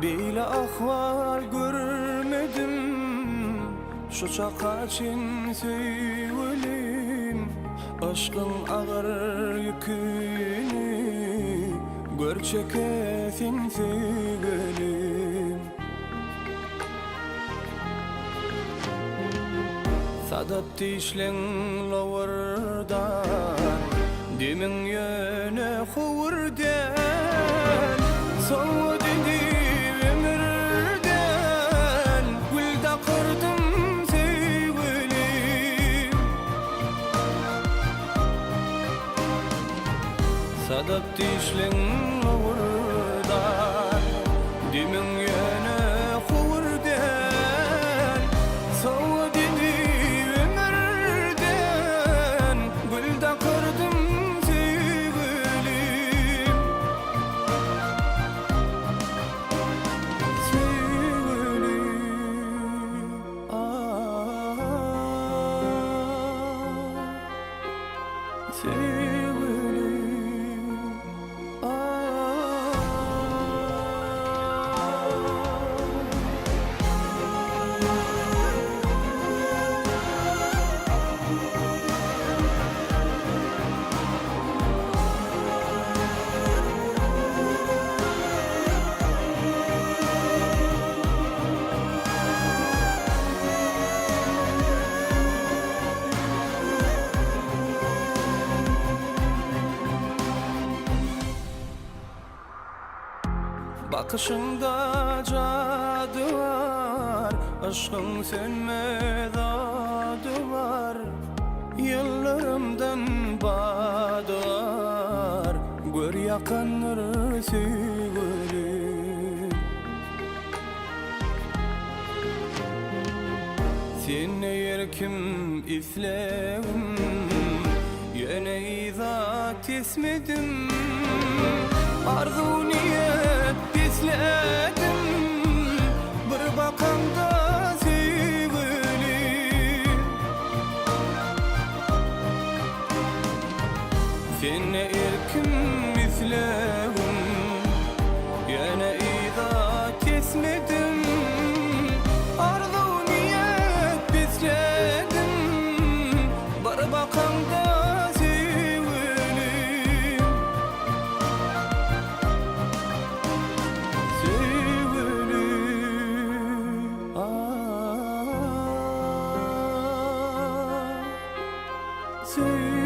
Beýle ahwal görmedim Şu çaka çen söýgülim Yşkyň agyr ýüküni Gör çeke sen söýgülim. Sadap dişleň lowurdan, Demiň ýöne howur däl. Sowgat edip ömürden, Gül dakyrdym söýgülim. Sadap dişleň lowurdan, Demiň ýöne howur däl. Sowgat edip ömürden, Gül dakyrdym söýgülim. Söýgülim, ah. Söýgülim, ah. Bakyşyňda jady bar, Yşkyň sönmez ady bar. Ýyllarymdan bady bar, Gör ýakandyr söýgülim. Sende erkim islegim Ýöne yza tesmedim Arzuw niýet besledim Bir bakaňda söýgüli Sende erkim islegim Ýöne yza kesmedim Arzuw niýet besledim Bir bakaňda söýgülim Söýgülim ah. Söýgülim.